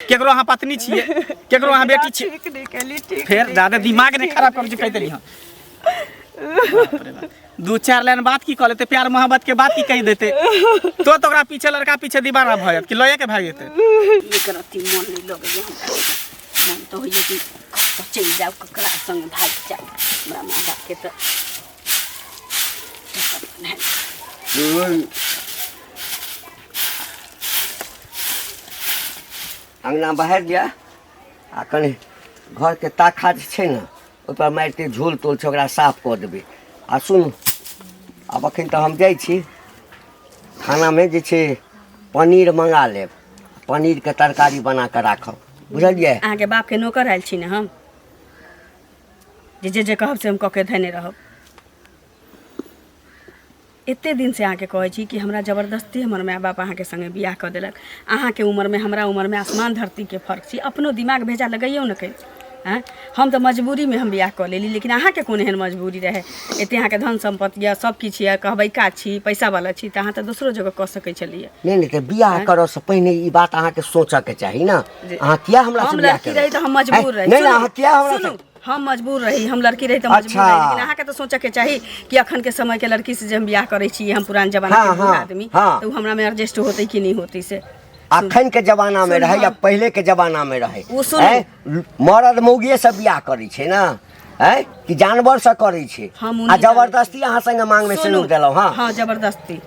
केकरो अहाँ पत्नी छियै केकरो अहाँ बेटी छियै ठीक नहीं केली ठीक फेर नहीं ज्यादा केली, दिमाग नहीं ठीक खराब नहीं करू जे कहि देली हँ बाप रे बाप। दू चार लाइन बात की कऽ लेते प्यार मोहब्बत के बात की कहि देते तो तो ओकरा पीछे लड़का पीछे दीवाना भऽ जायत कि लए के भागि जेतै एक रत्ती मन नहीं लगैया हमरा मन तऽ होइए कि कतऽ चलि जाउ ककरा संग भागि जाउ हमरा माँ बापके तऽ अङ्गना बहारि दिअ आ कनि घरके ताखा जे छै ने ओहिपर मारिते झोल तोल छै ओकरा साफ कऽ देबै आ सुनू आब एखन तऽ हम जाइ छी खानामे जे छै पनीर मङ्गा लेब पनीरके तरकारी बना कऽ राखब बुझलियै अहाँके बापके नौकर आयल छी ने हम जे जे जे कहब से हम कऽ के धयने रहब एते दिनसँ अहाँके कहै छी कि हमरा जबरदस्ती हमर माय बाप अहाँके सङ्गे बियाह कऽ देलक अहाँके उमरमे हमरा उमरमे आसमान धरतीके फर्क छै अपनो दिमाग भेजा लगैयौ ने कनि आँय हम तऽ मजबूरीमे हम बियाह कऽ लेली लेकिन अहाँके कोन एहन मजबूरी रहै एते अहाँके धन सम्पत्ति यऽ सब किछु यऽ कहबैका छी पैसावला छी तऽ अहाँ तऽ दोसरो जगह कऽ सकै छलियै नहि नहि तऽ बियाह करऽसँ पहिने ई बात अहाँके सोचऽके चाही ने जे अहाँ किया हमरा हम से बियाह लड़की रही तऽ हम मजबूर रही नहि नहि सुनू, अहाँ किया हमरा से सुनू हम मजबूर रही हम लड़की रही तऽ मजबूर अच्छा। रही लेकिन अहाँके तऽ सोचऽके चाही कि अखन के समय के लड़की से जे हम बियाह करै छी हम पुरान जमाना के हाँ, बूढ़ हाँ, आदमी हाँ। तऽ उ हमरा में एडजस्ट होतै कि नहि होतै से अखन के जमाना में सुनू, रहै या हाँ। पहिले के जमाना में रहै ओ सुनू। आँय? मरद मौगिए से बियाह करै छै ने आँय कि जानवर से करै छै हम उ आ नहि जानै जबरदस्ती अहाँ संगे मांग में सुनू। सिनूर देलहुँ हँ हाँ जबरदस्ती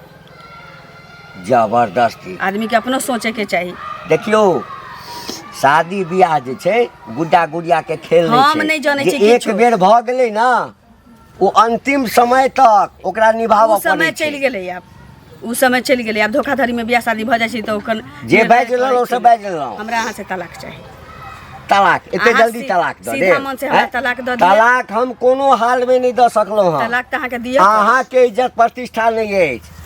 जबरदस्ती आदमी के अपनो सोचे के चाही देखियौ शादी बियाह जे छै गुड्डा गुड़िया के खेल हम नहि छै नहि जनै जे छी एक किछो। बेर भऽ गेलै ने ओ अंतिम समय तक ओकरा निभाबऽ ओ समय पड़ै छै चलि गेलै आब ओ समय चलि गेलै आब धोखाधड़ी में बियाह शादी भऽ जाइ छै तऽ ओकर जे निर्णय बाजि लेलहुँ करै से छै। बाजि लेलहुँ। हमरा अहाँ से तलाक चाही तलाक एते अहाँ जल्दी तलाक दऽ सीधा देब मन से हमरा आँय? तलाक दऽ दिअ। तलाक हम कोनो हाल में नहि दऽ सकलहुँ हँ तलाक तऽ अहाँके दिअ पड़त। अहाँके इज्जत प्रतिष्ठा नहि अछि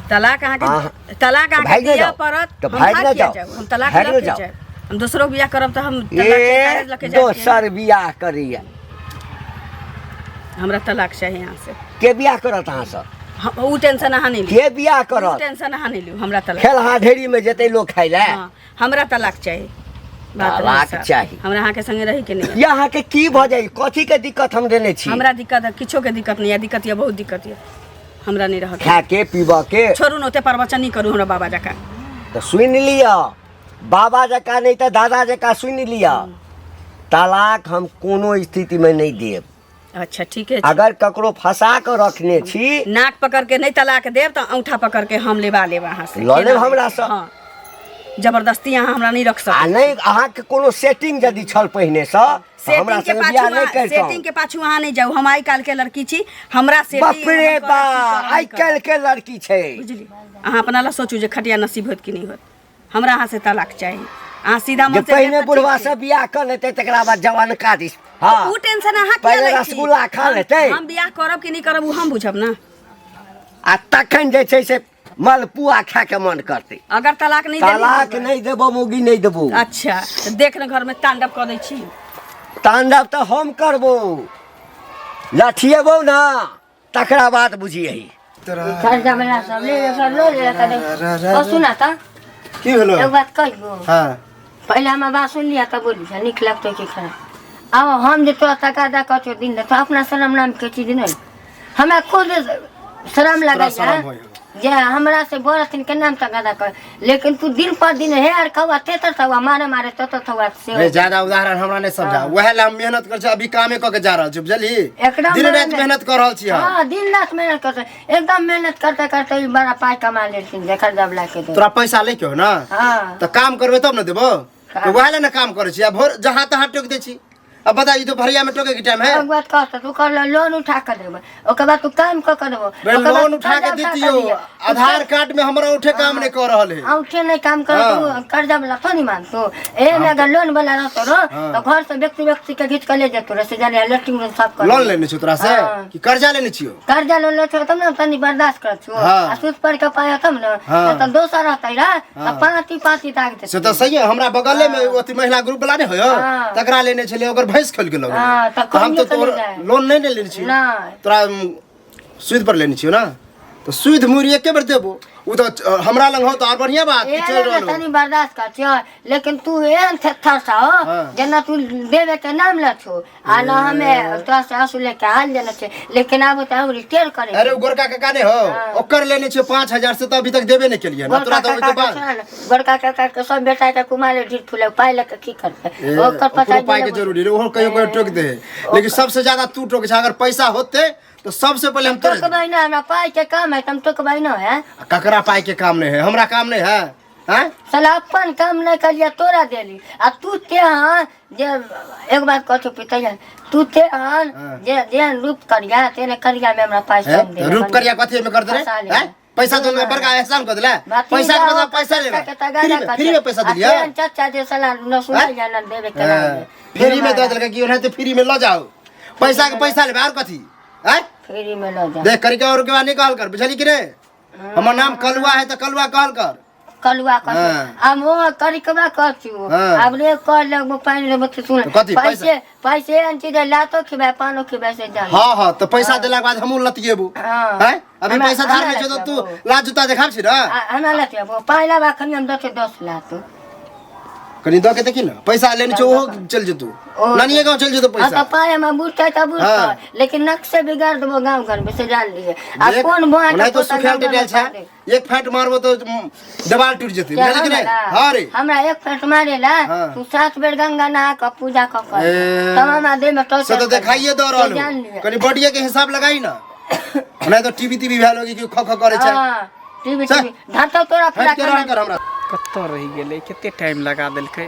तलाक अहाँके तलाक अहाँके भागि ने दिअ जाउ। पड़त तऽ हम भागि भागि ने किया जाउ। जाउ हम तलाक भागि लऽ ने के जाउ। जायब हम दोसरो बियाह करब तऽ हम तलाक के ए कागज लऽ के जायब कि दोसर बियाह करैया हमरा तलाक चाही अहाँ से के बियाह करत अहाँसँ उ टेंशन अहाँ नहि लिउ के बियाह उ करत टेंशन अहाँ नहि लिउ हमरा तलाक खेलहा ढेरी में जेतै लोक खाय लए हाँ हमरा तलाक चाही बात रहै तलाक साफ। चाही। हमरा अहाँके संगे रहै के नहि ये अहाँके की भऽ जाइ कथी के दिक्कत हम देने छी हमरा दिक्कत है किछो के दिक्कत नहीं है दिक्कत यऽ बहुत दिक्कत यऽ हमरा नहीं रहत खाय के पीबऽ के छोड़ू ने ओते प्रवचन नहीं करू हमरा बाबा जकाँ तऽ सुनि लिअ बाबा जकाँ नहि तऽ दादा जकाँ सुनि लिअ तलाक हम कोनो स्थितिमे नहि देब अच्छा ठीके छै अगर ककरो फंसा कऽ रखने छी नाक पकड़ के नहीं तलाक देब तऽ औंठा पकड़ के हम लेबा लेब अहाँ से लऽ लेब हमरासँ। हाँ जबरदस्ती अहाँ हमरा नहीं रख आ सकब नहि अहाँके कोनो सेटिंग यदि छल पहिनेसँ तऽ हमरा सेटिंग के संगे बियाह पाछू नहि अहाँ- करितहुँ सेटिंग के पाछू अहाँ नहीं जाउ हम आइ काल्हि के लड़की छी हमरा सेटिंग बाप रे हम बा करब, की आइ करब, काल्हि के लड़की छै बुझली अहाँ अपना ला सोचू जे खटिया नसीब होत कि नहीं होत हमरा अहाँ से तलाक चाही अहाँ सीधा जे मन से पहिने देब तऽ बुढ़वा ठीक से छै। बियाह कऽ लेतै तकरा बाद जवानका दिस हाँ उ टेंशन अहाँ किया पहिले लै छी? रसगुल्ला खा हम- लेतै। हम बियाह करब कि नहीं करब उ हम बुझब ना आ तखन जे छै से मलपुआ खाय के मन करतै अगर तलाक नहीं देली तलाक नहि देबो मौगी नहि देबो अच्छा तऽ देख ने घर में तांडव कऽ दै छी तांडव तऽ हम करबो लठिएबो ना तकरा बाद बुझियही खर्चा वाला सब ले ले सब ले ले कने ओ सुना त की भेलो एगो बात कहियो हाँ पहिले हमर बात सुन लिया तब बोली छ नीक लगतो कि खराब आब हम जे तोरा तकादा कहतो दिन तो अपना शरम नाम के चीज नहीं हमरा खुद शरम तोरा लगे शरम होय जे हमरा से बड़ हथिन के नाम तकादा कर लेकिन तू दिन पर दिन हे आर कौआ तेतर थौआ मारे मारे तो थौआ से रे ज्यादा उदाहरण हमरा नहीं समझा वएह ला हम मेहनत कर छी अभी कामे कऽ के जा रहल छी बुझलही एकदम दिन राति मेहनत कर रहल छी हम हाँ दिन रात मेहनत करते एकदम मेहनत करते करते ई बड़ा पाई कमा लेलखिन जकर दब ला के दे तोरा पैसा लै के हो ना हाँ तऽ काम करबै तब ने देबो तऽ वएह ला ने काम करै छी आ भोर जहाँ तहाँ टोकि दै छी अब बता ई दोपहरिया में टोके के टाइम है एक बात कहत तू कर लोन उठा के देबो ओकर बाद तू काम क के देबो बे ओकर बाद लोन तू उठा के कर्जा उठा दितियो दिया। आधार कार्ड में हमरा उठे काम नहीं कर रहल है औठे नहीं काम कर तू कर्जा वाला थोड़ी मानतो ए में अगर लोन वाला रहतो रो तो घर से व्यक्ति व्यक्ति के घीच के ले जेतो रे से जाने लेट्रिन में साफ कर लोन लेने छियो तोरा से हाँ। कि कर्जा लेने छियो कर्जा लोन ले छो तब ने तनी बर्दाश्त कर छो हाँ। आ सूद पर के पाया तब ने हाँ। तो दोसर रहतै रे त पाँती पाँती दाग देतै से तऽ सही है हमरा बगले में अथी महिला ग्रुप वाला नहीं होयो हाँ। तकरा लेने छलै ओकर भैंस खोल के लऽ गेलै हाँ, तऽ तऽ हम कहियो तऽ तऽ तोर ले जाए। लोन नहीं ने लेने छियो नहीं। तोरा सूद पर लेने छियो ना तऽ सूद मुरी एके बेर देबो ओ तऽ हमरा लग हो तऽ आओर बढ़िया बात कि चलि रहल हो। तनी बर्दाश्त कर छियो लेकिन तू एहन थेथर सा हो हाँ। जेना तू देवे के नाम ल छो आ न हमे तोरा से आंसू लेके हाल देने छे लेकिन आब तऽ हम रिटेल करे अरे उ गोरका काका ने हो ओकर लेने छै 5000 से तऽ अभी तक देबे नहीं केलिए ना तोरा बड़का तऽ काका ओहिके के बाद सुन ने, बड़का काका के सब बेटा के कुमारे ढीठ फूले पाइ लेके की करते ए, ओकर ओकरो पता पाइ के जरूरी रहे ओहो कहियो कहियो टोक दे लेकिन सबसे ज्यादा तू टोक छै अगर पैसा होते तो सबसे पहले हम तोरे टोकबै ना हमरा पाइ के काम है त हम टोकबै ना है ककरा पाइ के काम नहीं है हमरा काम नहीं है हैं साला अपन काम नहीं करिया तोरा देली आ तू ते हन जे एक बात कहतो पितैया तू ते हन हाँ। जे जेहन रूप करिया तेने करिया में हमरा पाइ हैं? सब दे रूप करिया कथी में कर दे रे फंसा ले। हैं? पैसा तो बड़का एहसान कर दिला पैसा के बदला पैसा ले फ्री में पैसा दिलिया चाचा जे साला न सुनाई जा न देवे के हाँ, फ्री में दे देलकै कि ओनाहिते फ्री में लऽ जाओ पैसा के पैसा लेबै आर कथी हैं फ्री में लऽ जा देख करिका और के बाद नहीं कहल कर बुझली कि रे हमर नाम कलुआ है तऽ कलुआ कहल कर कलुआ कथी हाँ। आब ओ करिकबा कथी ओ हाँ। आब रे कह लग पानि लेबो तऽ सुन तो कथी, पैसा? पैसे पैसे एहन चीज है लातो खिबै पानो खिबै से जान हाँ हाँ तो पैसा देला के बाद हमहूँ लतियेबू हाँ। हैं अभी हमरा- पैसा धार हमरा में छौ तऽ तू लतियेबू। लात जूता देखाब छी ना हमरा लतियेबू पाइ लेबा एखन हम दस 10 लाख कनी दऽ के देखी ना पैसा लेने छौ ओहो चलि जेतौ ओ- नानिये गाँव चलि जेतौ हाँ पैसा तो पाए हम बुझते तो बुझते हाँ। लेकिन नक्शे बिगाड़ देबो गाँव घर में से जान लिए आ देख, कौन भुआ के ओनाहितो पोता सुखायल गाँव घर टेटायल में छै पा दे। एक फैट मारबो तऽ देवाल टूटि जेतै क्या बुझलही कि नहि हमरा? हाँ रे हमरा एक फेंट मारे ला हाँ। तू 7 बेर गंगा नहा के पूजा क कर ए, तब हमरा देह में टॉर्चर से तऽ कर। देखाइए दऽ रहल से जान हो लिए कनी बॉडीए के हिसाब लगाई ना ओनाहितो टीवी तीवी भेल होगी कि ख ख करै छै हाँ, टीवी चल। टीवी ढांटो तोरा पूरा हटि के रहल कर हमरा कतऽ रहि गेलै कते टाइम लगा देलकै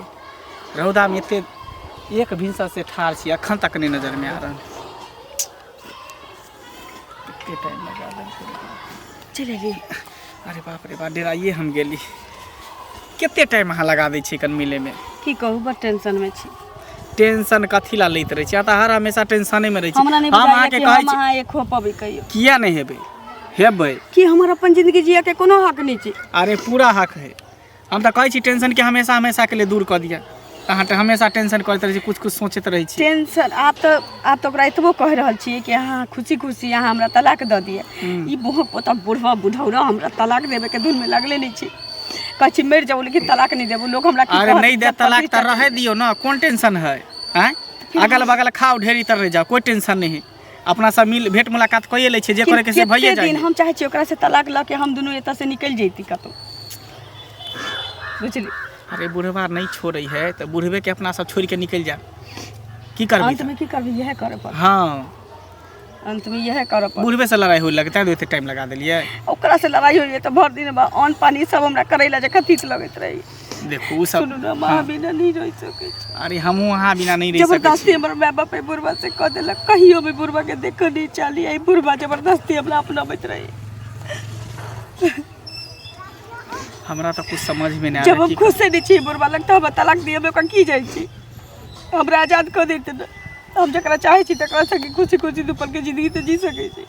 रौदामे एते एक भिनसर से ठाढ़ छी अखन तक नहि नजरमे आ रहल कते टाइम लगा देलकै चलि एली अरे बाप रे बाप डेराइए हम गेली कते टाइम अहाँ लगा दै छियै कन मिलैमे की कहू बड़ टेंशनमे छी टेंशन कथी ला लैत रहै छी अहाँ तऽ हर हमेशा टेंशनेमे रहै छी हमरा नहि हम बुझाइए अहाँके कि कहै हम छी अहाँ एक हो पबै कहियो किया नहि हेबै हेबै कि हमर अपन जिंदगी जिए के कोनो हक नहि छै अरे पूरा हक है हम तऽ कहै छी टेंशनके हमेशा हमेशाके लिए दूर कऽ दिअ अहाँ तऽ हमेशा टेंशन करैत रहै छी कुछ कुछ सोचैत रहै छी टेंशन आब तऽ ओकरा एतबो कहि रहल छियै कि अहाँ खुशी खुशी अहाँ हमरा तलाक दऽ दिअ ई बोह पोता बुढ़वा बुढ़ौरा हमरा तलाक देबे के धुन में लगले नहि छै कहै छी मरि जाउ लेकिन तलाक नहि देबो लोग हमरा की अरे कहत? नहीं दे जब तलाक पति तऽ रहे दियौ ना कोन टेंशन है आँय अगल बगल खाओ ढेरी तर रह जाओ कोई टेंशन नहीं है अपना सब मिल भेंट मुलाकात कइए लै छियै जे करे के से भइए कते जाइ दिन हम चाहै छी ओकरा से तलाक लऽ के हम दुनू एतऽ से निकलि जैती कतौ बुझली अरे बुढ़वा नहीं छोड़ै है तऽ बुढ़वे के अपना सब छोड़ि के निकलि जाए की करबै अंत में की करबै इएह करऽ पड़त हँ अंत में इएह करऽ पड़त बुढ़वे से लड़ाई होय लगतै एते टाइम लगा देलियै ओकरा से लड़ाई होइए तऽ भरि दिन अन्न पानी सब हमरा करैला जकाँ तीत लगैत रहै देखू उ सब सुनू ने हम अहाँ बिना नहि रहि सकै छी अरे हमहूँ अहाँ बिना नहीं रहि सकै जबरदस्ती हमर माय बाप एहि बुढ़बा से कऽ देलक कहियो भी बुढ़बा के देखऽ नहि चाहली एहि बुढ़बा जबरदस्ती हमरा अपनाबैत रही हमरा तऽ कुछ समझ में नहीं जब आबै हम की खुशे नहि छी बुढ़बा लग तऽ हमरा तलाक दिअ हम ओकरा की जाइ छी हमरा आजाद कऽ देत ने हम जकरा चाहै छी तकरा संगे खुशी खुशी दुपल के जिंदगी तऽ जी सकै छी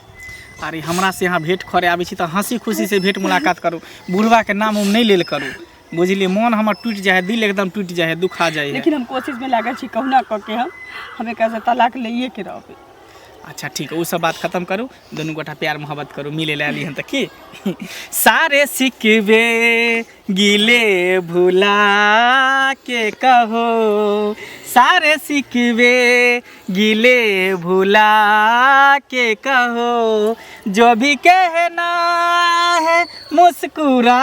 अरे हमरा से यहाँ भेंट करे आबै छी तऽ हंसी खुशी से भेंट मुलाकात करू बुढ़वा के नाम उम नहीं लेल करू बुझलियै मन हमर टूटि जाइ है दिल एकदम टूटि जाइ है दुखा जाइ है लेकिन हम कोशिश में लागल छी कहुना कऽ के हम एकरा से तलाक लैए के रहबै अच्छा ठीक है ओ सब बात खत्म करू दुनू गोटा प्यार मोहब्बत करू मिले लए अली हन तऽ की सारे सिकबे गिले भुला के कहो सारे सिकबे गिले भुला के कहो जो भी कहना है मुस्कुरा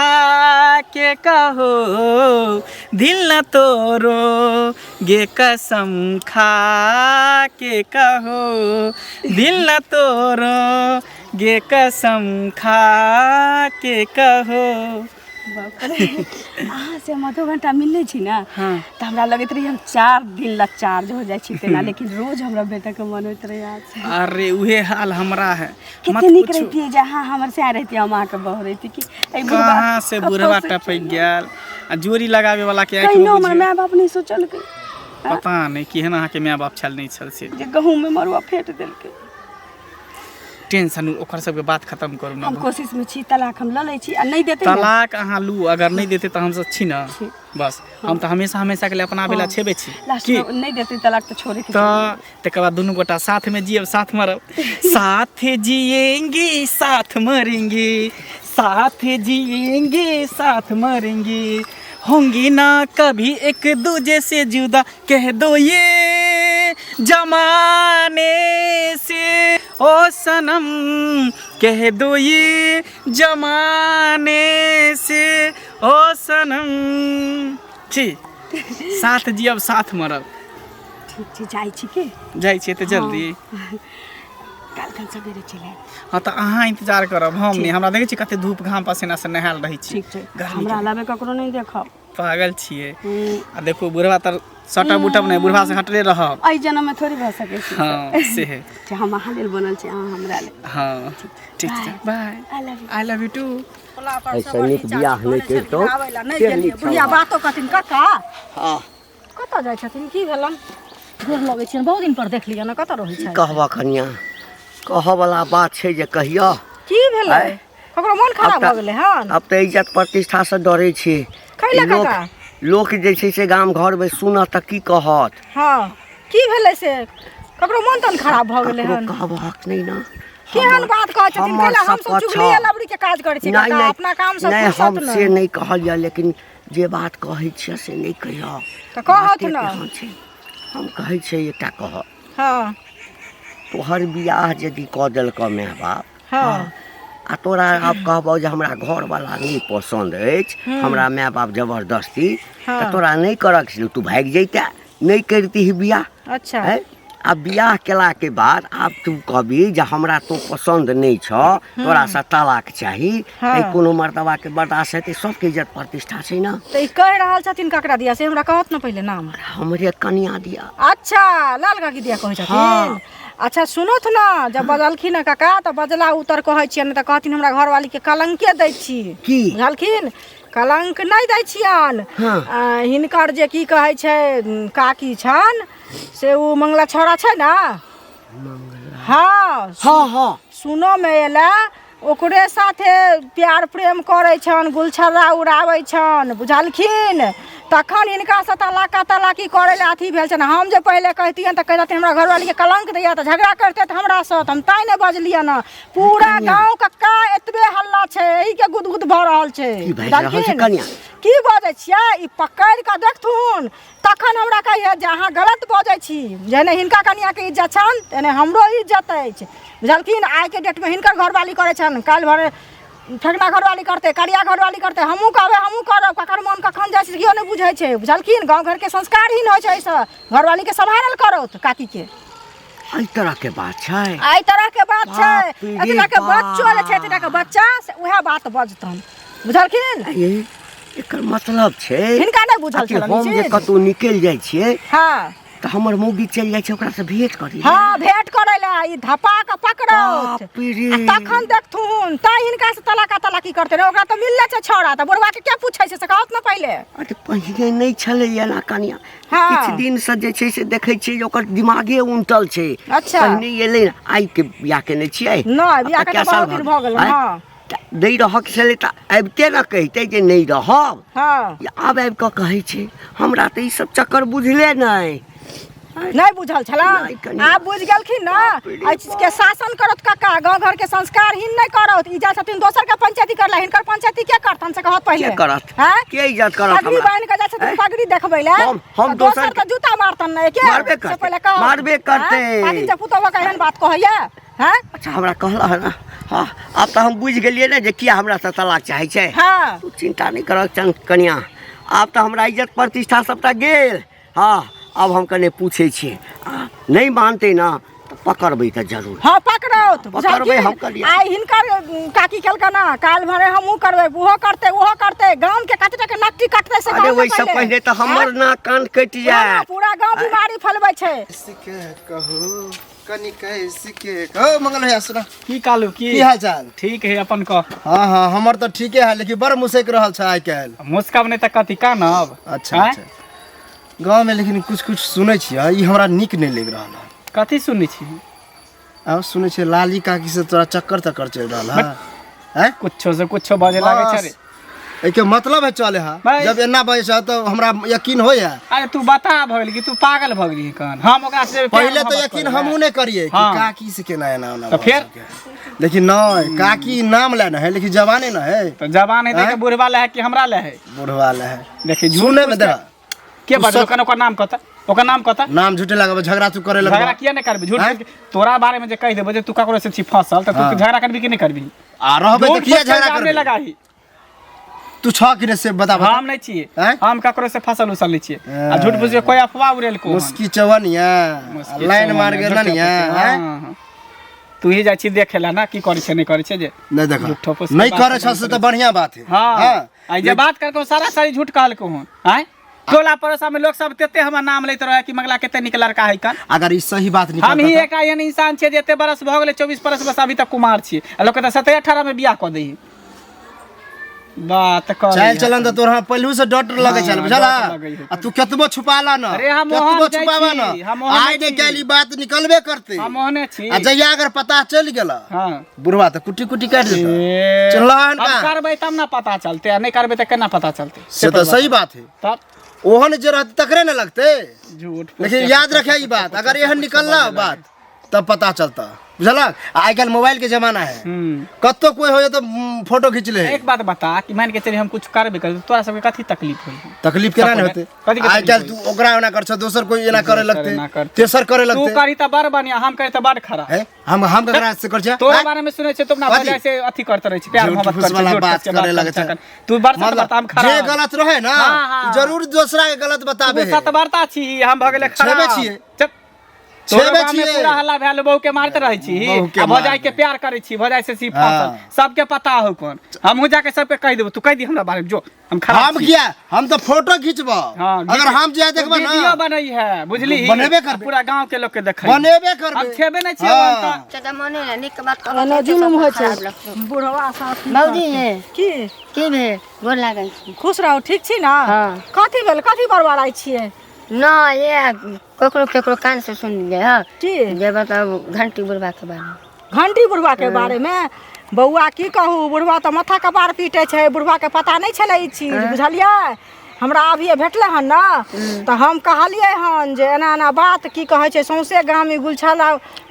के कहो दिल न तोरो गे कसम खा के कहो दिल न तोरो गे कसम खा के कहो बाप रे अहाँ से हम आधो घंटा मिलने छी ना हाँ। तऽ हमरा लगैत रही हम 4 दिन ला चार्ज हो जाइ छी तेना लेकिन रोज हमरा बेटा के मन होइत रही आज अरे उहे हाल हमरा है मत कते नीक पूछू। रहितियै जे अहाँ हमर से रहितियै हम अहाँके बहू रहिती कि एहि बुढ़बा कहाँ से कतौ बुढ़वा से टपक चलि गेल आ जोड़ी लगावे वाला के आँखि कहिनो में हमर बुझियौ। माय बाप नहि सोचलकै पता नहीं केहन अहाँके माय बाप छल नहीं छल से जे गहूँम में मरुआ फेंट देलकै टेंशन ओकर सबके बात खत्म करू ना हम कोशिश में छी तलाक हम लऽ लै छी आ नहि देतै ने तलाक अहाँ लू अगर नहीं देते तऽ हमसब छी ना बस हम तऽ हमेशा हमेशा के लिए अपना बेला छेबे छी लास्ट की में नहि देतै तलाक तऽ छोड़े के तऽ तकर बाद दुनू गोटा साथ में जियब साथ मरब साथ जिएंगे साथ मरेंगे साथ जिएंगे साथ मरेंगे, होंगे ना कभी एक दूजे से जुदा, कह दो ये जमाने से ओ सनम, कह दो ये जमाने से ओ सनम। छी साथ जियब साथ मरब। ठीक छै, जाइ छी के? जाइ छियै तऽ जल्दी। काल्हि खन सवेरे चलि आयब। हँ तऽ अहाँ इंतजार करब, हम नहि। हमरा देखै छी कते धूप घाम पसीना से नहायल रहै छी। ठीक छै। गर्मी। हमरा अलावे ककरो नहि देखब। पागल छियै। आ देखू बुढ़वा तर सटब उटब नहि, बुढ़वा से हटले रहब। एहि जन्ममे थोड़ी भऽ सकै छै। हँ से है। छै, हम अहाँ लेल बनल छी, अहाँ हमरा लेल। हँ ठीक छै, bye. I love you. I love you too. एहिसँ नीक बियाह नहि करितहुँ से नीक छल। बुढ़िया बातो कहथिन कका। हँ। कतऽ जाइ छथिन, की भेलन? गोर लगै छियनि, बहुत दिन पर देखलियनि ने, कतऽ रहै की छै? कहबह कनिया, कहऽवला बात छै जे कहियह। की भेलै? आँय? ककरो मन खराब आब तऽ- भऽ गेलै हन? आब तऽ इज्जत प्रतिष्ठासँ डरै छी। कैला लोक काका? लोक जे छै से गाम घरमे सुनत तऽ की कहत? हँ, की भेलै से? ककरो मन तन खराब भऽ गेलै ककरो हन? कहबहक नहि ने। केहन बात कहै छथिन? हमर कैला हमसब शपथ चुगलिये छह। लबड़ी के काज करै छी नहि काका? नहि अपना काम से नहि, फुर्सत हम से नहि। नहि कहलियै, लेकिन जे बात कहै छियै से नहि कहियह। तऽ कहत बाते ने। केहन छै, हम कहै छियै एकटा कहब। हँ। तोहर बियाह यदि कऽ देलकऽ माय बाप, हँ, आ तोरा आब कहबौ जे हमरा घरवला नहि पसन्द अछि, हमरा माय बाप जबरदस्ती, हँ। तऽ तोरा नहि करक छलौ, तू भागि जैते, नहि करितिही बियाह। अच्छा। हैं? आ बियाह केलाके बाद आब तू कहबी जे हमरा तो पसन्द नहि छऽ, तोरासँ तलाक चाही। हँ। तऽ कोनो मर्तबाके बर्दाश्त हेतै? सबके इज्जत प्रतिष्ठा छै ने। तऽ ई कहि रहल छथिन ककरा दिया, से हमरा कहत ने पहिले नाम। हमरे कनिया दिया। अच्छा, लाल काकी दिया कहै छथिन? हँ। अच्छा, सुनथु ने, जब बजलखिन हँ काका तऽ बजला उतर कहै छियनि, नहि तऽ कहथिन हमरा घरवालीके कलंके दै छी। की? बुझलखिन? कलंक नहि दै छियनि। हँ। हिनकर जे की कहै छै काकी छनि से ओ मंगला छौड़ा छै ने। हँ। हँ हँ। सुनऽमे एलै ओकरे साथे प्यार प्रेम करै छनि, गुलछर्रा उड़ाबै छनि, बुझलखिन? तखन हिनकासँ तलाका तलाकी करै लए अथी भेल छनि। हम जे पहिले कहितियनि तऽ कहितथिन हमरा घरवालीके कलंक दैया, तऽ झगड़ा करितथि हमरासँ, तऽ हम तैँ नहि बजलियनि हँ। पूरा गाँव कक्का एतबे हल्ला छै, एहिके गुदगुद भऽ रहल छै। की बाजि रहल छै बुझलखिन? कनिया? की बजै छियै? ई पकड़ि कऽ देखथुन, तखन हमरा कहिए जे अहाँ गलत बजै छी। जेहने हिनका कनियाके इज्जत छनि तेहने हमरो इज्जत अछि, बुझलखिन? आइके डेटमे हिनकर घरवाली करै छनि, काल्हि भरे ठेकना घरवाली करतै, करिया घरवाली करतै। हमहूँ कहबै, हमहूँ करब। ककर मन कखन जाइ छै केओ नहि बुझै छै, बुझलखिन? गाँव घरके संस्कारहीन होइ छै एहिसँ। घरवालीके सम्हारल करौत काकीके। एहि तरहके बात छै? एहि तरहके बात छै। बाप रे एतेक के बच्चो जे छै, एतेक के बच्चा से उएह बात बजतन, बुझलखिन? ये एकर मतलब छै हिनका नहि बुझल अथी छलनि ई हम जे चीज। कतहु निकलि जाइ छियै हँ, तऽ हमर मौगी चलि जाइ छै ओकरासँ भेँट करै लए। हँ, भेंट करै लए ई धपा कऽ पकड़त बाप रे। आ तखन देखथुन। तैं हिनका से तलाका तलाकी करते रहे। ओकरा तऽ मिलले छै छौड़ा, तऽ बुढ़वा के क्या पूछै छै से कहत ने पहिले। अरे पहिने नहि छलैए एना कनिया। हँ। किछु दिनसँ जे छै से देखै छियै जे ओकर दिमागे उनटल छै। अच्छा। पहिने एलै ने, आइके बियाह केने छियै? नहि, बियाह आब के कए तऽ साल बहुत दिन भऽ गेल। आँय? हँ। तऽ नहि रहक छलै तऽ आबिते ने कहितै जे नहि रहब। हँ। आब आबि कऽ कहै छै, हमरा तऽ ई सब चक्कर बुझले नहि। नहि बुझल छला? नहि कनि। आब बुझि गेलखिन ने? बाप रे। एहि चीजके शासन करत काका, गाँव घरके संस्कारहीन नहि करत। ई जाइ छथिन दोसर के पंचायती करला, हिनकर पंचायती के करतन से कहत पहिले। के करत? हैं? के इज्जत करत पगड़ी हमरा? बान्हि के जाइ छथिन हैं? पगड़ी देखबै लए। हम तऽ दोसर दोसर के जूता मारतन ने के मारबे से करतै, पहिले कहत। मारबे करतै। हैं? पाटिल जे पुतोह के एहन बात कहैया हैं? अच्छा, हमरा कहला है ना। हाँ, आब तऽ हम बुझि गेलियै ने जे किया हमरा से तलाक चाहै छै। हँ। तू चिंता नहि करऽ चन कनिया, आब तऽ हमरा इज्जत प्रतिष्ठा सबटा गेल। हँ, आब हम कने पूछै छियै, आ नहि मानतै ने तऽ पकड़बै तऽ जरूर। हँ, पकड़ौत। पकड़बै हम बुझलखिन? कनिया। आइ हिनकर काकी केलकै ना, काल्हि भरे हमहूँ करबै, ओहो करतै, ओहो करतै, गाम के कतेक के नकटी कटतै से अरे कहू ने। ओहिसँ पहिने तऽ हमर आँय? नाक कान कटि पूरा जायत। पूरा गाँव बीमारी फैलबै छै। के कहू कनि कैसे के कहू मंगल भैया, सुना। की कालू, की की हाल चाल? ठीक है, अपन कह। हाँ हाँ, हमर तऽ ठीके है, लेकिन बड़ मुसक रहल छै आइ काल्हि। मुस्काब नहि तऽ कथी कानब? अच्छा। आँय? अच्छा, गाँव में लेकिन कुछ कुछ सुनै छियै, ई हमरा नीक नहि लागि रहल है। कथी सुनै छी? आब सुनै छियै लाली काकी से तोरा चक्कर तक्कर चलि रहल है, हैं? कुछो से कुछो बजे लागे छै रे। बस, एहिके मतलब है चले है। भाई। जब एना बजै छै तऽ हमरा यकीन होइए। अरे तू बता भऽ गेल कि तू पागल भऽ गेली? कन हम ओकरा से प्यार पहिले तऽ मोहब्बत यकीन करबै? हमहूँ नहि करियै कि हाँ। काकी से केना एना ओना तऽ भऽ फेर? सकै। लेकिन नहीं काकी नाम ले न है लेकिन जवाने न है। तो जवान है देखे बुढ़वा ले है कि हमरा ले है? बुढ़वा ले है। देखी झूठ सुने में दे के बाजू ओकर ओकर नाम कहता, ओकर नाम कहता। नाम झूठे लगाबे, झगड़ा तू करे लगबा। झगड़ा किया नहीं करबी? झूठ आँय? के तोरा बारे में जे कहि देबो जे तू ककरो से छी फसल, त तू हाँ। झगड़ा करबी कि नहीं करबी? आ रहबे झूठ त किया फूस के झगड़ा इल्जाम नहीं करबे? लगाही। तू छ कि से बता बता। हम नहीं छिए, आँय? हम ककरो से फसल उसल नहीं छिए। आ झूठ फूस के कोई अफवाह उड़ेल को मुस्की चवनिया मुस्की लाइन मार चवनिया, गेल झूठ निया। फूस के, हाँ, हाँ। तू ही जाइ छी देखे ला ना की करै छै नहीं करै छै जे नहीं देखा झूठो फूस के नहीं बात करे छ से त बढ़िया बात है। हाँ, आ जे बात करके सारा सारी झूठ कहलको हन। आँय टोला पड़ोसा में लोग सब तेते हमर नाम लैत रहे कि मंगला कते नीक लड़का है कन। अगर ई सही बात निकलता हम ही त- एक एहन इंसान छियै जे एते बरस भऽ गेलै, 24 बरस बस अभी तक कुमार छियै, आ लोक तऽ 17 18 में बियाह कऽ दै बात कर। चाल चलन त तोरा पहलू से डर लगे छल हाँ, बुझला। डर लगै है। आ तू केतबो छुपाला न, अरे हम केतबो ओहन जाइ छुपावा छी, न, हम ओहन आइ छी। ने काल्हि ई बात निकलबे करते। हम ओहने छी। आ जहिया अगर पता चलि गेल, हाँ, बुढ़वा त कुटी कुटी काटि देतौ। ए, चलला हन हम का? करबै तब ना पता चलते, आ नहीं करबै तऽ केना पता चलते? से त सही बात है। तब ओहन जे रहते तकरे न लगते। झूठ फूस लेकिन के याद रखे ई बात, अगर एहन निकलला बात तब पता चलता बुझलक। आइ काल्हि मोबाइल के जमाना है, कतौ कोई हो तो फोटो खींच ले। एक बात बता कि मान के चली हम कुछ करबे करबै तऽ तोरा सबके कथी तकलीफ होई? तकलीफ केना नहि होते? कथी के आइ तकलीफ काल्हि तू ओकरा ओना कर छ, दोसर कोई एना करे एना लगते, करतै। तेसर करे तू लगते। करी तऽ बड़ बढ़िया, हम करी तऽ बड़ खराब। है हम ककरा से कर छै? तोरा आँय? बारे में सुनै छै तुम ना कथी? भजाय से अथी करते रहै छै, प्यार झूठ मोहब्बत फूस करै छै, वाला झूठ बात फूस के बात करे लगै करै छै। छै। तू बड़ मतलब सतबरता, हम खराब। जे गलत रहे ना, हाँ, हाँ। जरूर दूसरा के गलत बताबे तू है। सतबरता छी, हम भऽ गेलै खराब। छेबे छियै। चुप। तोरो छेबे गाँव में छियै। पूरा हल्ला भेल, बहू के मारते रहै छी बहू के आ भौजाई मारते। के प्यार करै छी, भौजाई से छी हाँ। फसल, सबके पता हो कोन। हमहूँ जाके सबके कहि देबो, तू कहि दी हमरा बारे में जो हम खराब हम छी। किया, हम तो फोटो खींचबो। हाँ, अगर हम जे देखबो वीडियो ना बनई है बुझली, बनेबे करबै। पूरा गांव के लोग के देखै बनेबे करबै। हम छेबे नहीं छियै। हाँ। हम तऽ मने ने नीक बात कहलहुँ एना तऽ जुलुम होइ खराब छै लगतौ। बुढ़वा साथ। भौजी ये की की भेल? गोर लागै छी। खुश रहू, ठीक छी ना? हाँ। कथी भेल? कथी बड़बड़ाइ छियै? न ये ककरो ककरो कान से सुन लियै हँ की? जे बताउ घंटी बुढ़वा के बारे में। घंटी बुढ़वा के बारे में बौआ की कहू, बुढ़वा तऽ माथा कपार पीटे छै। बुढ़वा के पता नहि छलै ई चीज, बुझलियै? हमरा अभिये भेटलै हन ने तऽ हम कहलियै हन जे एना एना बात की कहै छै, सौंसे गाम ई गुलछल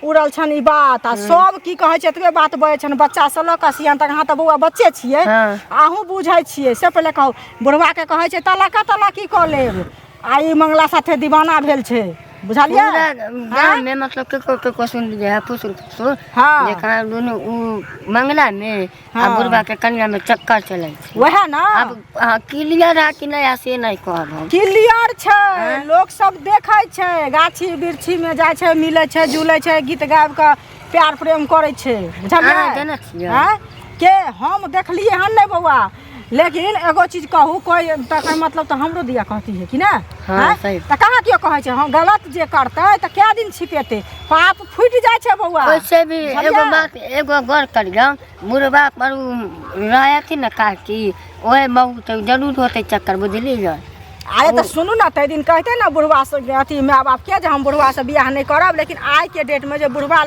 उड़ल छनि ई बात, आ सब की कहै छै एतबे बात बजै छनि, बच्चा से लऽ कऽ सियान तक। अहाँ तऽ बौआ बच्चे छियै, हाँ। अहूँ बुझै छियै। से पहिले कहू, बुढ़वा के कहै छै तलाका तलाकी कऽ लेब, आ ई मंगला साथे दीवाना भेल छै, बुझलियै? पूरा गाँव में मतलब केकरो केकरो सुन लियै है फुसुर फुसुर, हाँ। जे कहाँ दुनू उ मंगला में आ हाँ। बुढ़वा के कनिया में चक्कर चलै छै। वएह ना। आब अहाँ क्लियर है कि नहीं है से नहीं कहब हम। क्लियर छै, लोक सब देखै छै, गाछी वृक्षी में जाइ छै, मिलै छै जुलै छै, गीत गाबि कऽ प्यार प्रेम करै छै, बुझलियै? अहाँ जानै छियै? आँय? के हम देखलियै हन नहि बौआ, लेकिन एगो चीज कहू, कोई तकर मतलब तऽ हमरो दिया कहती है कि ने? हाँ, आँय? सही। तऽ कहाँ केओ कहै छै? हम गलत जे करतै तऽ कए दिन छिपेतै? पाप फूटि जाइ छै बौआ। वैसे भी बुझलियै? एगो बात एगो गौर करियौ, बुढ़वा पर उ रहथिन ने काकी, ओहे बहुत जरूर होतै चक्कर, बुझलियै? अरे तऽ सुनू ने, ताहि दिन कहते ने बुढ़वा से अथी माय बाप के जे हम बुढ़वा से बियाह नहि करब, लेकिन आइ के डेट में जे बुढ़वा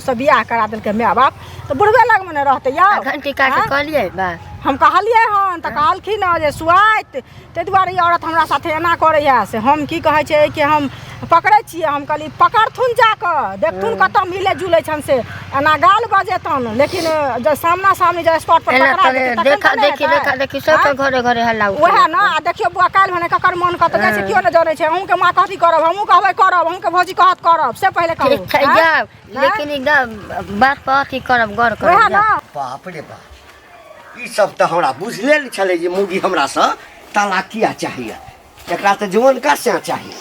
से बियाह करा देलकै माय बाप, तऽ बुढ़वे लगमे ने रहतै यौ। आ घंटी काट के कहलियै बा? हम कहलियै हन तऽ कहलखिन हँ जे सुआइत, ताहि दुआरे ई औरत हमरा साथे एना करैए, से हम की कहै छै कि हम पकड़ै छियै। हम कहलियै पकड़थुन जाकऽ देखथुन कतऽ मिलै जुलै छनि, से एना गाल बजेतन, लेकिन जे सामना सामनी जे स्पॉट पर एना पकड़ा करे जेतै तखन देखा तऽ नहि देखी हेतै। देखा देखी सबके घरे घरे हल्ला उठल। वएह ने। आ देखियौ बौआ, काल्हि भने ककर मन कतऽ जाइ छै केओ नहि जनै छै। अहूँके माँ कहती करब, हमहूँ कहबै करब, अहूँके भौजी कहत करब, से पहिले कहू। ठीक छै। आँय? जाउ, लेकिन ई बात पर अथी करब, गौर वएह करब ने। जाउ। बाप रे बाप, ई सब तऽ हमरा बुझले नहि छलै जे मौगी हमरासँ तलाक किया चाहिए। एकरा तऽ जवानका सैं चाही।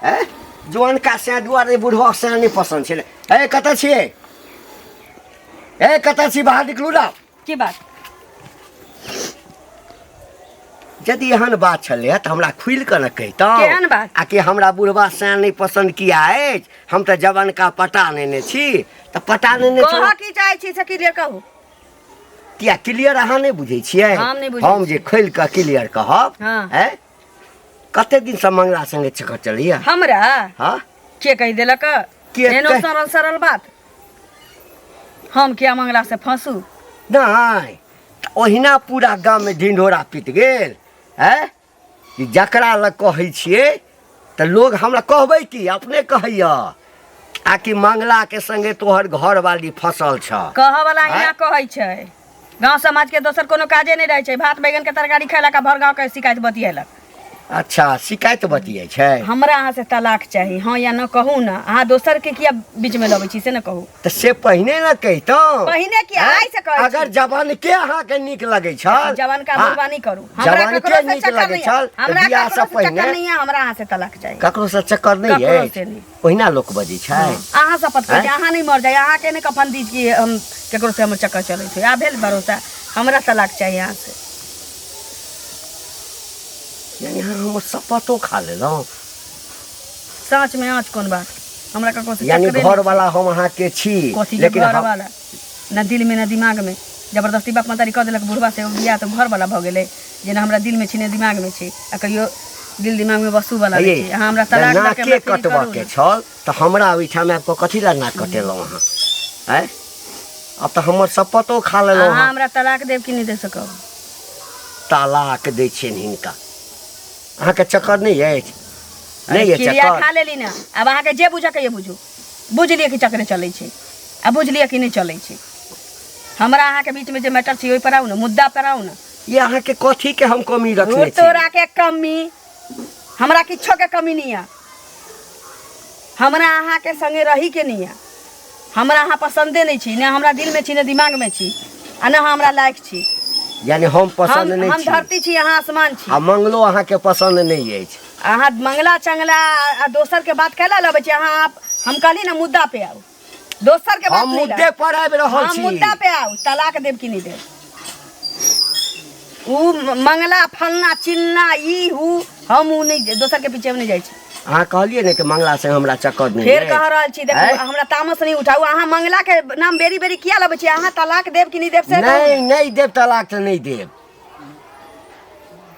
ऐं, जवानका सैं दुआरे बुढ़वा सैं नहि पसन्द छलै। ए कतऽ छियै? ए कतऽ छी? बाहर निकलू ना। की बात? यदि एहन बात छलै तऽ हमरा खुलि कऽ ने कहितहुँ। केहन बात? आ कि हमरा बुढ़वा सैं नहि पसन्द किया अछि, हम तऽ जवानका पटा नेने छी, तऽ पटा नेने कहऽ छलहुँ। की चाहै छी से क्लियर कहू। किया, क्लियर अहाँ नहि बुझै छियै? हम नहि बुझै हम जे खोलि कऽ क्लियर कहब। हाँ। ऐं, कते दिनसँ मंगला संगे चक्कर चलैया? हमरा हाँ। के कहि देलक? के एहनो कहि- सरल सरल बात, हम किया मंगला से फंसू? नहि तऽ ओहिना पूरा गाममे ढिंढोरा पीट गेल। ऐं, कि जकरा लग कहै छियै तऽ लोग हमरा कहबै की अपने कहैया। आ कि मंगला के संगे तोहर घर वाली फसल छ? कहऽ वाला अहिना कहै छै। गांव समाज के दोसर कोनो काजे नहि रहै छै, भात बैगन के तरकारी खैलक आ भर गांव के शिकायत बतियेलक। अच्छा, शिकायत बतियै छै। हमरा अहाँ से तलाक चाही, हाँ या न कहू ना। अहाँ दोसर के किया बीच में लबै छी से न कहू। तऽ से पहिने ने कहितहुँ। पहिने किया? आइ से कहै छी। अगर जवानके अहाँके नीक लगै छल, जवानका हाँ, बुढ़बा नहि करू। हमरा जवानके ककरो से नीक चक्कर लगै नहि छल, तऽ हमरा बियाह ककरो से से चक्कर पहिने नहि है, हमरा अहाँ से तलाक चाही। ककरो से चक्कर नहि ककरो अछि? से नहि। ओहिना लोक बजै छै। अहाँ शपथ करै छी, आँय? अहाँ नहि मर जाइ, अहाँके नहि कफन दी कि हम ककरो से हमर चक्कर चलैत होइ। आब भेल भरोसा? हमरा तलाक चाही अहाँ से। यानी अहाँ हमर शपथो खा लेलहुँ? साँच में आँच कोन बात, हमरा ककरो से यानी चक्करे घर नहि। वाला हम अहाँके छी। कथी के लेकिन घर हम वाला? न दिल में न दिमाग में। जबरदस्ती बाप महतारी कऽ देलक बुढ़वा से बियाह तऽ घर वाला भऽ गेलै। जेना हमरा दिल में छी ने दिमाग में छी, आ कहियो दिल दिमाग में वस्तु वाला नहि हे छी। अहाँ हमरा तलाक दऽ के नाके हमरा फ्री कटबऽ करू के ने। छल तऽ हमरा ओहिठाम आबि कऽ कथी लए नाक कटेलहुँ अहाँ? आँय, आब तऽ हमर शपथो खा लेलहुँ। अहाँ अहाँ हमरा तलाक देब कि नहि दे सकब? तलाक दै छियनि हिनका। अहाँके चक्कर नहि अछि? नहि अछि क्रिया चक्कर? खा लेली ने, आब अहाँके जे बुझऽ के बुझू। बुझि लिअ कि चक्रे चलै छै, आ बुझि लिअ कि नहि चलै छै। हमरा अहाँके बीचमे जे मैटर छै ओहि पर आउ ने, मुद्दा पर आउ ने। ई अहाँके कथी के हम कमी रखने छी? तोरा के कमी, हमरा किछो के कमी नहीं है। हमरा अहाँके संगे रही के नहीं है। हमरा अहाँ पसंदे नहीं छी, ने हमरा दिल में छी, ने दिमाग में छी, आ ने हमरा लायक छी। यानी हम पसंद हम नहि हम छी? धरती छी, अहाँ आसमान छी। आ मंगलो अहाँके पसंद नहि अछि? अहाँ मंगला चंगला आ दोसर के बात कैला लबै छी अहाँ? आप हम कहली ना मुद्दा पे आउ, दोसर के बात हम नहीं मुद्दे लाउ। पर आबि रहल हम छी। मुद्दा पे आउ, तलाक देब कि नहीं देब? उ मंगला फलना चिलना ई हु हम उ नहीं, दोसर के पीछे हम नहीं जाइ छी। अहाँ कहलियै ने कि मंगला से हमरा चक्कर नहि फेर अछि। कह रहल छी, देखू आँय? हमरा तामस नहीं उठाउ। अहाँ मंगला के नाम बेरी बेरी किया लबै छी? अहाँ तलाक देब कि नहीं देब से कहू। नहि, नहि देब तलाक तऽ नहि देब।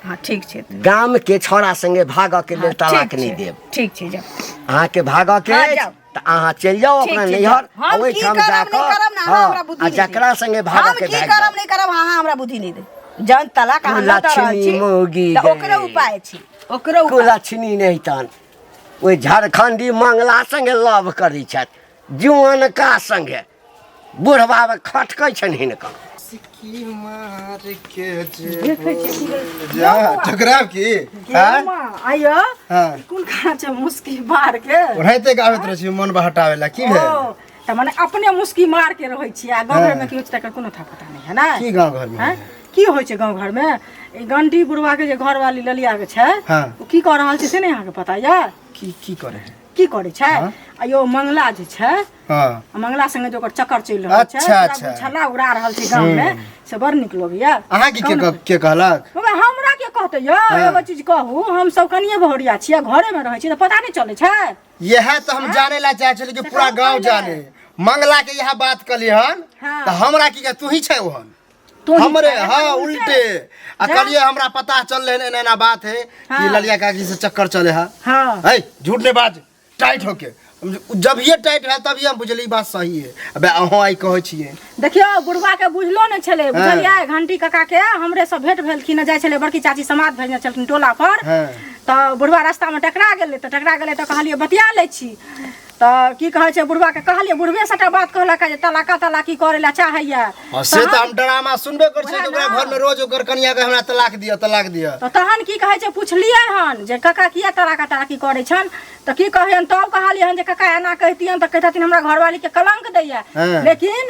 हाँ ठीक छै। गाम के छौड़ा संगे भागऽ के लेल तलाक ठीक नहि छै, देब। ठीक छै, जाउ। अहाँके भागऽ के हाँ, अछि जाउ। तऽ अहाँ चलि जाउ ठीक अपना छै, नैहर। जाउ। हम की ओहिठाम करब जाकऽ नहि करब ने, अहाँ हँ, हमरा बुद्धि आ नहि देब। जकरा संगे भागऽ हम के की भागि करब जाउ। नहि करब, अहाँ हमरा बुद्धि नहि देब। जहन तलाक अहाँ लऽ रहल कुलक्षणी छी मौगी तऽ ओकरो गई। उपाय छै, ओकरो उपाय। कुलक्षणी नहि तहन ओहि झारखंडी मंगला संगे लव करै छथि, जुअनका संगे बुढ़बा खटकै छनि हिनका। सिक्की मार के जा ठकराब की? हाँ? आइयो। हाँ। कोन खाना छै मुस्की मार के? ओनाहिते गाबैत रहै छी मन बहटावे ला। की भेल? ओ, तऽ मने अपने मुस्की मार के रहै छी आ गाँव घरमे की होइ छै तकर कोनो था पता नहि है ने? की गाँव घर में? हैं? की होइ छै गाँव घरमे? ई गंडी बुढ़वा के जे घरवाली ललिया के छै, हाँ। ओ की कऽ रहल छै से नहि अहाँके पता यऽ? की की करे है? की करै छै? आ यौ, मंगला जे छै, हाँ, आ मंगला संगे जे ओकर चक्कर चलि रहल छै, अच्छा, पूरा अच्छा। छल्ला उड़ा रहल छै गाँव मे, से बड़ नीक लगैया। अहाँके के के कहलक? बाबा, हमरा के कहतै यौ? एगो चीज कहू, हम सब कनिये बहुरिया छियै, घरे मे रहै छियै तऽ पता नहि चलै छै? यह तो हम जाने ला चाहे छली कि से पूरा कहू गांव पहिले। जाने मंगला के यह बात कली हन। हाँ। तो हमरा की कहे, तू ही छै ओहन तू ही हमरे छै, हाँ उल्टे। उल्टे आ कहलिए हमरा पता चल रहे एना एना बात है कि हाँ। ललिया काकी से चक्कर चले है। हाँ। है झूठ नहीं बाज, टाइट होके जब ये टाइट है तब ये हम बुझली बात सही है। अबे अहों आई कहै छियै। देखियौ, बुढ़वा के बुझलो नहि छलै, बुझलियै? घंटी काका के हमरे सब भेंट भेलखिन, जाइ छलै बड़की चाची समाद भेजने छलखिन टोला पर, हाँ। तऽ बुढ़वा रास्तामे टकरा गेलै, तऽ टकरा गेलै तऽ कहलियै बतिया लै छी, तऽ की कहै छै, बुढ़वा के कहलियै, बुढ़वे सबटा बात कहलक जे तलाका तलाकी करै लए चाहैया। हाँ, से तऽ हम ड्रामा सुनबे कर छियै कि ओकरा वएह ना। घर में रोज ओकर कनिया के हमरा तलाक दिअ, तलाक दिअ। तऽ तहन की कहै छै, पुछलियै हन जे काका किया तलाका तलाकी करै छनि, तऽ की कहैयन, तब कहलियै हन जे काका एना कहितियन तऽ कहितथिन हमरा घरवाली के कलंक दैया, हाँ। लेकिन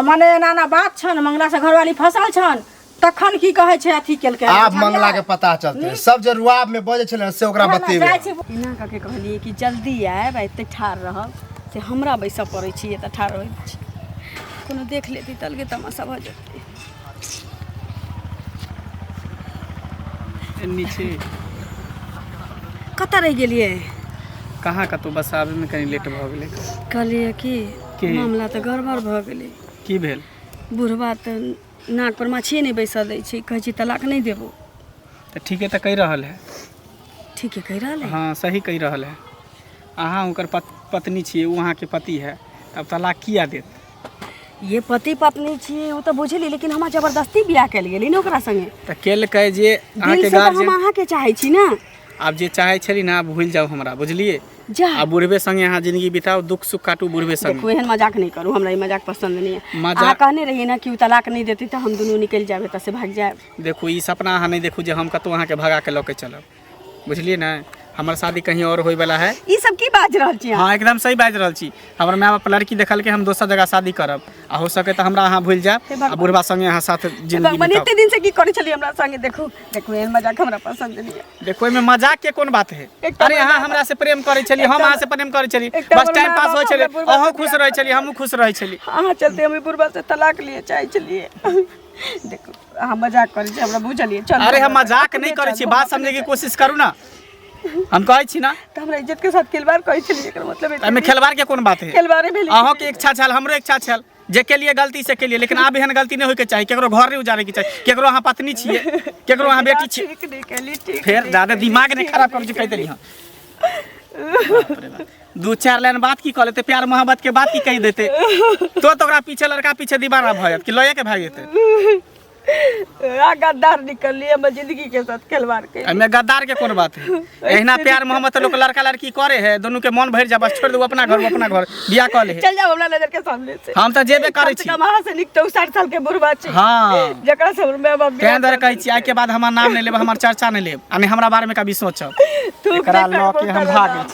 मने एना एना बात छनि, मंगला से घरवाली फसल छनि, तखन की कहै छै अथी केलकै। आब बुझलियै? मंगला के पता चलते, सब जे रुआब में बजै छलै से ओकरा वएह ना, बतेबै। जाइ छी। एना कऽ के कहलियै कि जल्दी आयब आ एते ठाढ़ रहब, से हमरा बैसऽ पड़ै छै, एतऽ ठाढ़ रहै छी, कोनो देख लेती तऽ अलगे तमाशा भऽ जेतै। एन्नी छी। कतऽ रहि गेलियै? कहाँ कतहु, बस आबैमे कनि लेट भऽ गेलै। कहलियै कि की? मामला तऽ गड़बड़ भऽ गेलै। की भेल? बुढ़बा तऽ नाक पर माछिए नहि बैसऽ दै छै, कहै छै तलाक नहि देबो। तऽ ठीके तऽ कहि रहल है। ठीके कहि रहल है? हाँ, सही कहि रहल है। अहाँ हुनकर पत्नी छियै, ओ अहाँके पति है, तब तलाक किया देत? ये पति पत्नी छियै ओ तऽ बुझली, लेकिन हमरा जबरदस्ती बियाह कयल गेलै ने ओकरा संगे। तऽ केलकै जे दिल अहाँके से तऽ हम गार्जियन अहाँके चाहै छी ने। आब जे चाहै छली ने आब भूलि जाउ हमरा बुझलियै जा आ बुढ़बे संगे अहाँ जिंदगी बिताउ दुख सुख काटू बुढ़बे संगे देखू एहन मजाक नहि करू हमरा ई मजाक पसंद नहि है मजाक- अहाँ कहने रहियै ने कि ओ तलाक नहि देती तऽ हम दुनू निकलि जायब एतऽ से भागि जायब देखू ई सपना अहाँ नहि देखू जे हम कतहु अहाँके भगा के लऽ के चलब बुझलियै ने हमर शादी कहीं और होइवला है ई सब की बाजि रहल छी अहाँ हाँ एकदम सही बाजि रहल छी हमर माय बाप लड़की देखलकै हम दोसर जगह शादी करब आ हो सके तऽ हमरा अहाँ भूलि जायब आ बुढ़बा संगे अहाँ साथ जिंदगी भगवान बिताउ एते दिन से की करै छलियै हमरा संगे देखू देखू एहन मजाक हमरा पसंद नहीं है देखो एहिमे मजाक के कोन बात है एकटा अरे अहाँ हमरा से प्रेम करै छली हम अहाँ से प्रेम करै छली एकटा बस हमर टाइम माय पास बाप होइ छलै हमरा बुढ़बा अहूँ से खुश बियाह रहै छली हमहूँ खुश रहै छली अहाँ चलते हम ई बुढ़बा से तलाक लिए चाहै छलियै देखू अहाँ मजाक करै छी हमरा बुझलियै चलू अरे हम हमरा मजाक अपने नहि करै चलू, छी बात हम अपने समझे के कोशिश करू ना हम कहै छी ना तऽ हमरा इज्जत के साथ खेलवाड़ करै छलियै एकर मतलब एते एहिमे खेलवाड़ के कोन बात है खेलवाड़े भेलै अहूँ के इच्छा छल हमरो इच्छा छल जे के लिए गलती से केलिए लेकिन आब एहन गलती नहीं होइके चाही केकरो घर नहीं उजाड़े के चाही केकरो अहाँ पत्नी छियै केकरो अहाँ बेटी छियै ठीक नहीं केली ठीक फेर नहीं ज्यादा केली, दिमाग नहीं ठीक खराब नहीं करू जे कहि केली। देली हँ बाप रे बाप। दू चार लाइन बात की कह लेते प्यार मोहब्बत के बात की कहि देते तो तो ओकरा पीछे लड़का पीछे दीवाना भऽ जायत कि लए के भागि जेतै आ गद्दार निकलली हमर जिंदगी के साथ खिलवाड़ के एहिमे गद्दार के कोन बात है एहिना प्यार मोहब्बत लोग लड़का लड़की करे है दोनों के मन भरि जाए बस छोड़ दू अपना घर अपना घर बियाह कऽ ले चल जाओ हमरा नजर के सामने से हम तऽ जेबे करै कम से छी कम अहाँ से नीक तऽ 60 साल के बुढ़वा छी हाँ जकरा से हमर माय बाप तें दुआरे कहै छी आइके बाद हमर नाम नहि लेब हमर चर्चा नहि लेब आ नहि हमरा बारेमे कभी सोचब थूक एकरा नहि लऽ के हम करबो भागै छी।